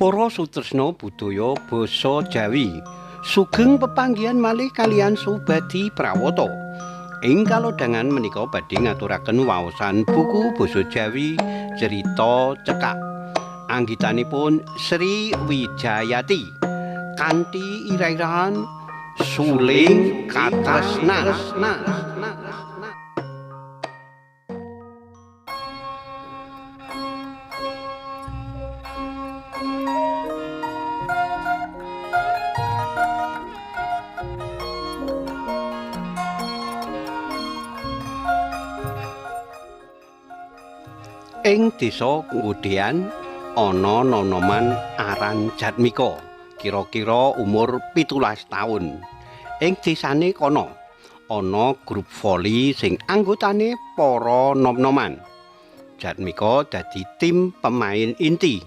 Para sutresna budaya basa Jawi, sugeng pepanggihan malih kaliyan Subadi Prawata. Ing kalodhangan menika badhe ngaturaken waosan buku basa Jawi Crita Cekak. Anggitanipun Sri Wijayati kanthi ira-iraan Suling Katresnan. Ing desa Nggodean ana nonoman aran Jatmika, kira-kira umur 17 taun. Ing desane kono ana grup voli sing anggotane para nom-noman. Jatmika dadi tim pemain inti.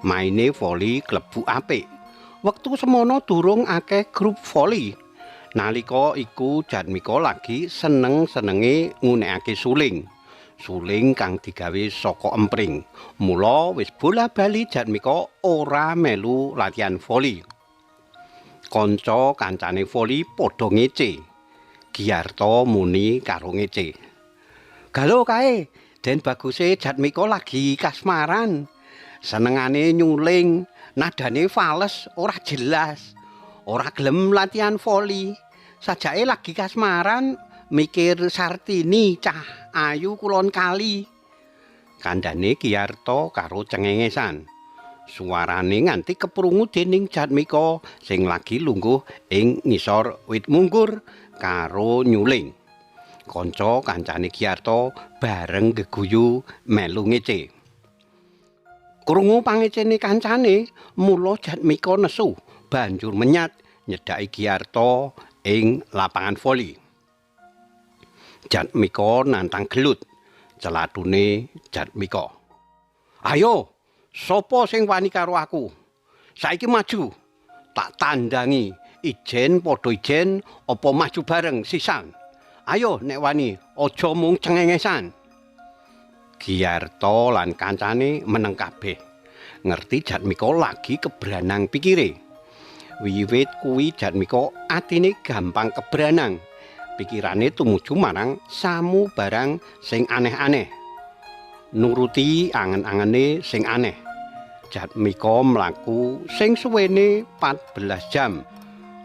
Maine voli klebu apik. Wektu semono durung akeh grup voli. Nalika iku Jatmika lagi seneng-senenge ngunekake suling. Suling kang digawe saka empring. Mula wis bola-bali Jatmika ora melu latihan voli. Kanca kancane voli padha ngece. Giarto muni karo ngece. "Galo kae, den baguse Jatmika lagi kasmaran. Senengane nyuling, nadane fales ora jelas. Ora gelem latihan voli. Sajake lagi kasmaran mikir Sartini cah ayu kulon kali." Kandhane Giarto karo cengengesan. Suarane nganti keprungu dening Jatmika sing lagi lungguh ing ngisor wit mungkur karo nyuling. Kanca kancane Giarto bareng geguyu melu ngece. Krungu pangecene kancane, mula Jatmika nesu banjur menyat nyedhaki Giarto ing lapangan voli. Jatmika nantang gelut, celatune Jatmika. "Ayo, sapa sing wani karo aku? Saiki maju, tak tandangi, ijen padha ijen apa maju bareng sisan. Ayo nek wani, aja mung cengengesan." Giarto lan kancane meneng kabeh. Ngerti Jatmika lagi kebranang pikire. Wiwit kuwi Jatmika atine gampang kebranang. Pikirane tumuju marang samu barang sing aneh-aneh. Nuruti angen-angene sing aneh. Jatmika mlaku sing suwene 14 jam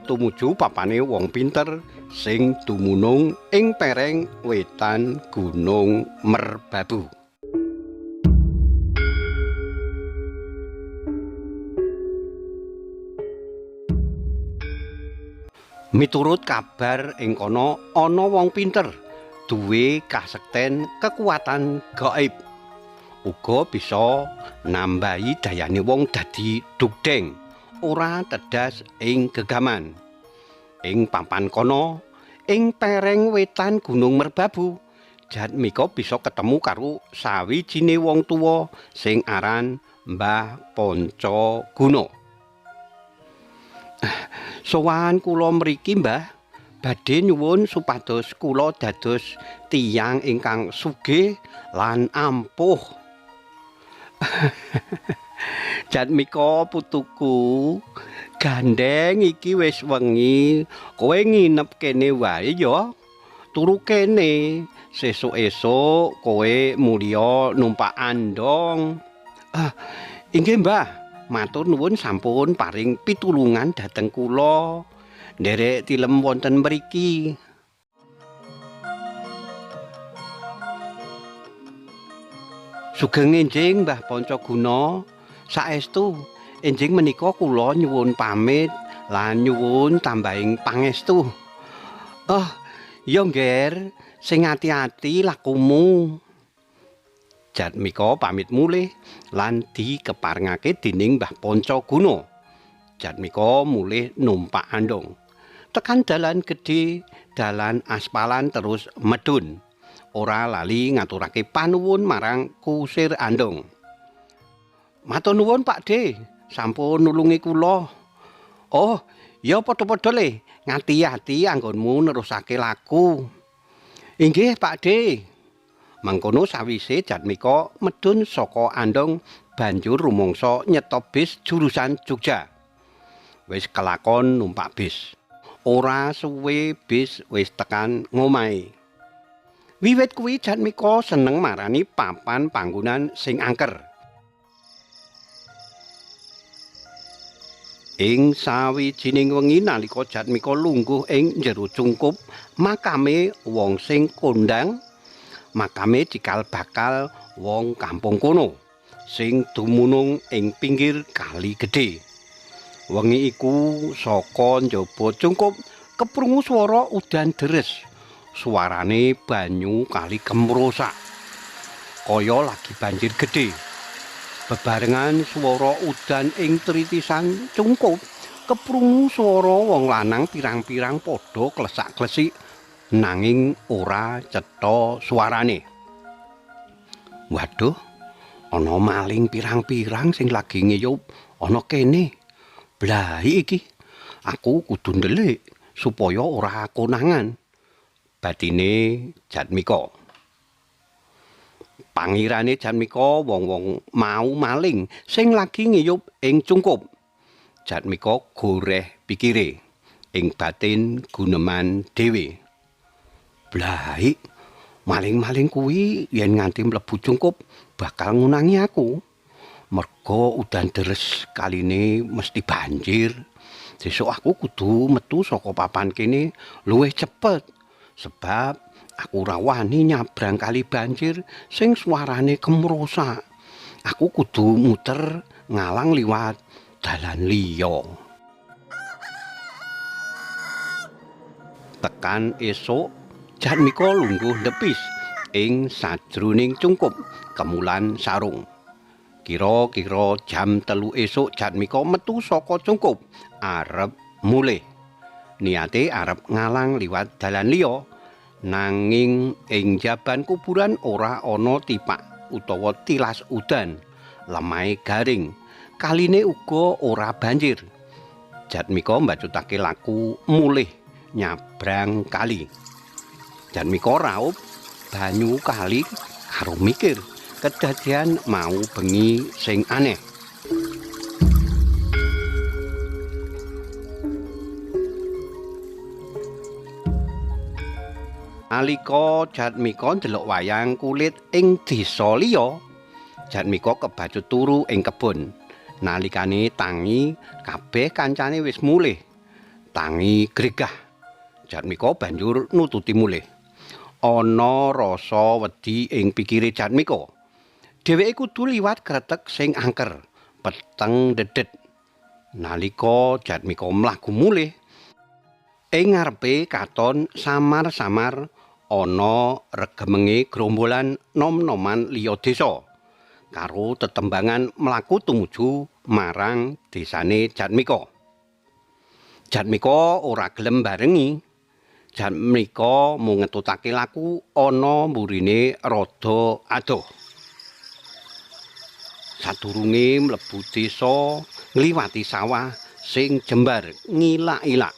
tumuju papane wong pinter sing dumunung ing pereng wetan Gunung Merbabu. Miturut kabar ing kono ana wong pinter duwe kasekten kekuatan gaib. Uga bisa nambahi dayane wong dadi dugdeng, ora tedas ing gegaman. Ing papan kono, ing pereng wetan Gunung Merbabu, Jatmika bisa ketemu karo sawijine wong tuwa sing aran Mbah Poncoguna. "Sowan kula mriki, Mbah, badhe nyuwun supados kula dados tiyang ingkang sugih lan ampuh." "Jatmika putuku, gandeng iki wis wengi, kowe nginep kene wae ya. Turu kene, sesuk esuk kowe mulya numpak andong." "Ah, inggih Mbah. Matur nuwun sampun paring pitulungan dhateng kula. Nderek tilem wonten mriki." "Sugeng enjing Mbah Poncoguna, saestu enjing menika kula nyuwun pamit lan nyuwun tambahing pangestu." "Oh, ya Ngger, sing ati-ati lakumu." Jatmika pamit mulih lan dikeparengake dening Mbah Poncoguna. Jatmika mulih numpak andong. Tekan dalan gedhe, dalan aspalan terus medhun. Ora lali ngaturake panuwun marang kusir andong. "Matur nuwun Pak De, sampun nulungi kula." "Oh, ya padha-padha le, ngati-ati anggonmu nerusake laku." "Inggih Pak De." Mangkono sawise Jatmika medhun saka andong banjur rumangsa nyetop bis jurusan Jogja. Wis kelakon numpak bis. Ora suwe bis wis tekan ngomahe. Wiwit kuwi Jatmika seneng marani papan panggonan sing angker. Ing sawijining wengi nalika Jatmika lungguh ing jero cungkup makame wong sing kondang, makame cikal bakal wong kampung kono sing dumunung ing pinggir kali gedhe. Wengi iku saka njaba cungkup keprungu swara udan deres. Suarane banyu kali kemrosak kaya lagi banjir gedhe. Bebarengan swara udan ing tritisan cungkup keprungu swara wong lanang pirang-pirang padha klesak-klesik nanging ora cetha suarane. Waduh, ana maling pirang-pirang sing lagi ngiyup ana kene. Blahi iki, aku kudu ndelik supaya ora konangan. Batine Jatmika. Pangirane Jatmika wong-wong mau maling sing lagi ngiyup ing cungkup. Jatmika goreh pikire ing batin guneman dhewe. Blahi, maling-maling kuwi yen nganti mlebu cungkup bakal ngunangi aku. Merga udan deres kaline mesti banjir. Sesuk aku kudu metu saka papan kene luwih cepet. Sebab aku ora wani nyabrang kali banjir sing suarane kemrosak. Aku kudu muter ngalang liwat dalan liya. Tekan esuk Jatmika lungguh ndepis ing sajroning cungkup kemulan sarung. Kira-kira jam 3 esuk Jatmika metu saka cungkup arep mulih. Niate arep ngalang liwat dalan liya, nanging ing jaban kuburan ora ana tipak utawa tilas udan, lemahe garing, kaline uga ora banjir. Jatmika mbacutake laku mulih nyabrang kali. Jatmika raup banyu kali karo mikir kedadian mau bengi sing aneh. Nalika Jatmika ndelok wayang kulit ing desa liya, Jatmika kebacut turu ing kebon. Nalikane tangi, kabeh kancane wis mulih. Tangi gregah. Jatmika banjur nututi mulih. Ana rasa wedi ing pikire Jatmika. Dheweke kudu liwat kretek sing angker, peteng dedet. Nalika Jatmika mlaku mulih, ing ngarepe katon samar-samar ana regemenge grombolan nom-noman liya desa karo tetembangan mlaku tumuju marang desane Jatmika. Jatmika ora gelem barengi. Jatmika mung ngetutake laku ana mburine rada adoh. Sadurunge mlebu desa ngliwati sawah sing jembar ngilak-ilak.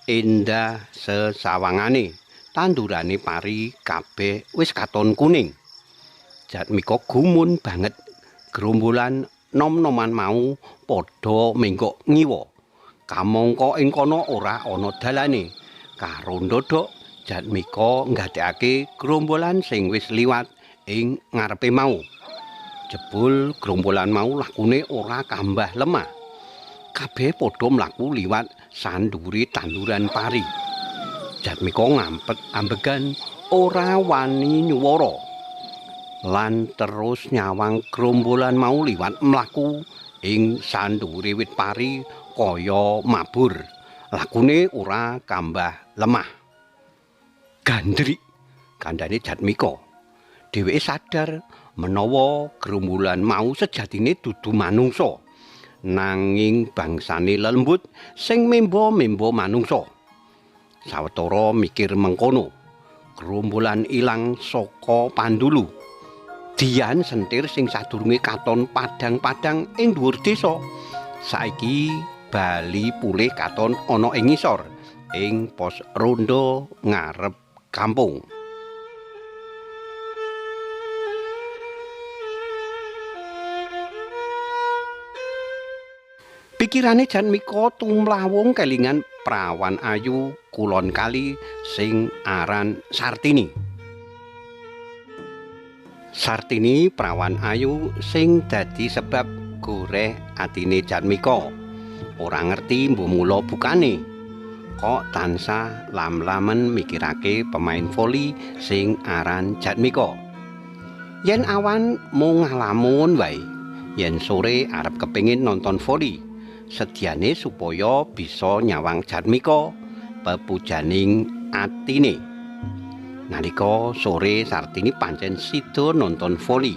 Endah sesawangane, tandurane pari kabeh wis katon kuning. Jatmika gumun banget gerombolan nom-noman mau padha menggok ngiwa. Kamangka ing kono ora ana dalane. Karo ndodok Jatmika nggatekake gerombolan sing wis liwat ing ngarepe mau. Jebul gerombolan mau lakune ora kambah lemah. Kabeh padha mlaku liwat sandhuwure tanduran pari. Jatmika ngampet ambegan ora wani nyuwara. Lan terus nyawang gerombolan mau liwat mlaku ing sandhuwure wit pari kaya mabur. Lakune ora kambah lemah. Gandrik kandhane Jatmika. Dheweke sadar menawa gerombolan mau sejatine dudu manungsa, nanging bangsane lelembut sing memba-memba manungsa. Sawetara mikir mengkono, gerombolan ilang saka pandulu. Dian sentir sing sadurunge katon padang-padang ing dhuwur desa, saiki bali pulih katon ana ing ngisor ing pos rondo ngarep kampung. Pikirane Jatmika tumlawung kelingan prawan ayu kulon kali sing aran Sartini. Sartini prawan ayu sing dadi sebab goreh atine Jatmika. Ora ngerti mbuh mula bukane. Kok tansah lam-lamen mikirake pemain voli sing aran Jatmika. Yen awan mung ngalamun wae, yen sore arep kepingin nonton voli. Sediane supaya bisa nyawang Jatmika pepujaning atine. Nalika sore Sartini pancen sida nonton voli.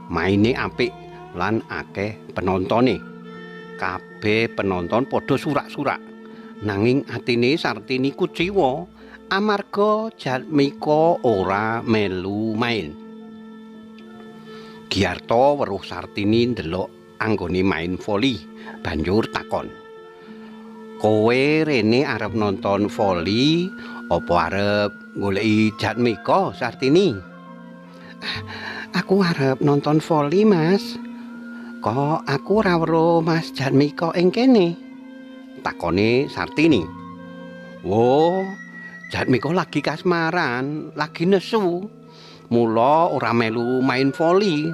Maine apik lan akeh penontone. Kabeh penonton padha surak-surak. Nanging atine Sartini kuciwa amarga Jatmika ora melu main. Giarto weruh Sartini ndelok anggone main voli, banjur takon, "Kowe rene arep nonton voli apa arep goleki Jatmika, Sartini?" "Aku arep nonton voli, Mas. Kok aku ora weruh Mas Jatmika ing kene?" takone Sartini. "Wo, Jatmika lagi kasmaran, lagi nesu. Mula ora melu main voli.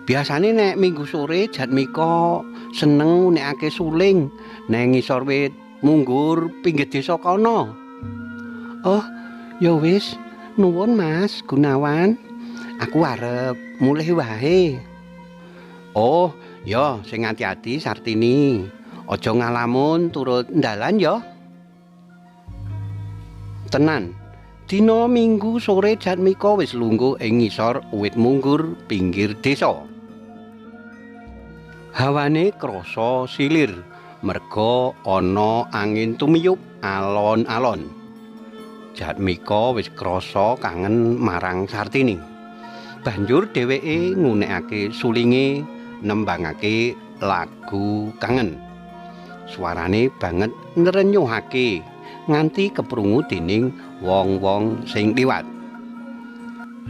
Biasane nek minggu sore Jatmika seneng ngunekake suling nang ngisor wit munggur pinggir desa kono." "Oh, ya wis, nuwun Mas Gunawan. Aku arep mulih wae." "Oh, ya sing ati-ati Sartini. Aja ngalamun turut ndalan ya." Tenan, dina Minggu sore Jatmika wis lungguh ing ngisor wit munggur pinggir desa. Hawane krasa silir merga ana angin tumiyup alon-alon. Jatmika wis krasa kangen marang Sartini. Banjur dheweke ngunekake sulinge nembangake lagu kangen. Suarane banget ngrenyuhake nganti keprungu dening wong-wong sing liwat.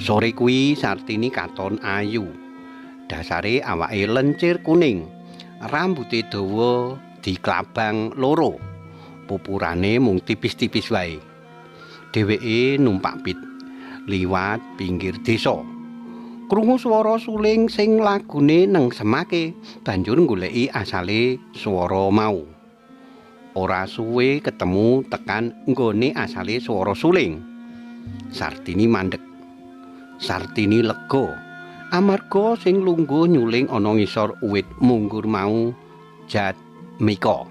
Sore kuwi Sartini katon ayu. Dasare awake lencir kuning, rambute dawa diklabang loro, pupurane mung tipis-tipis wae. Dheweke numpak pit liwat pinggir desa. Krungu swara suling sing lagune nengsemake, banjur goleki asale swara mau. Ora suwe ketemu tekan nggone asale swara suling. Sartini mandek. Sartini lega amarga sing lungguh nyuling ana ngisor wit munggur mau Jatmika.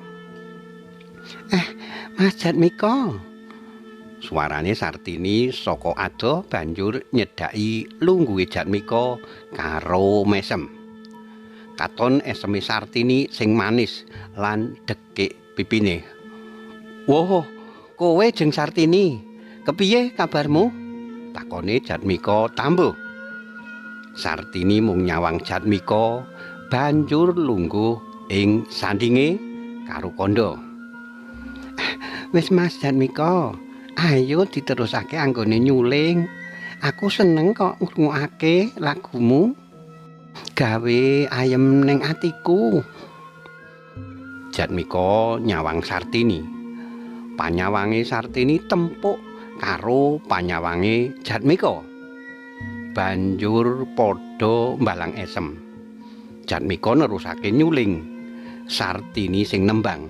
"Mas Jatmika." Suarane Sartini saka adoh banjur nyedhaki lungguhe Jatmika karo mesem. Katon eseme Sartini sing manis lan dekik pipine. "Woh, kowe jeng Sartini, kepiye kabarmu?" takone Jatmika tambuh. Sartini mung nyawang Jatmika banjur lungguh ing sandinge karo kandha. "Wis Mas Jatmika, ayo diterusake anggone nyuling. Aku seneng kok ngrungokake lagumu. Gawe ayem ning atiku." Jatmika nyawang Sartini. Panyawange Sartini tempuk karo panyawange Jatmika. Banjur padha mbalang esem. Jatmika nerusake nyuling, Sartini sing nembang.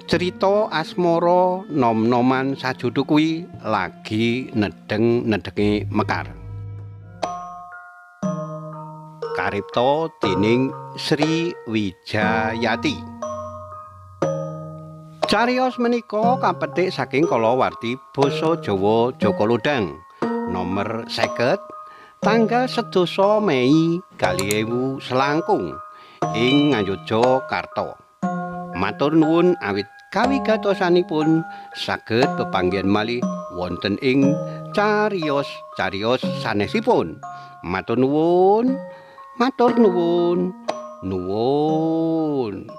Cerita asmara nom-noman sajodo kuwi lagi nedeng-nedenge mekar. Karipta dening Sri Wijayati. Cariyos menika kapetik saking kalawarti Basa Jawa Jaka Lodhang nomer 50 tanggal 7 Mei 2000 selangkung ing Ngayogyakarta. Matur nuwun awit kawigatosanipun saged pepanggihan malih wonten ing cariyos-cariyos sanesipun. Matur nuwun, matur nuwun, nuwun.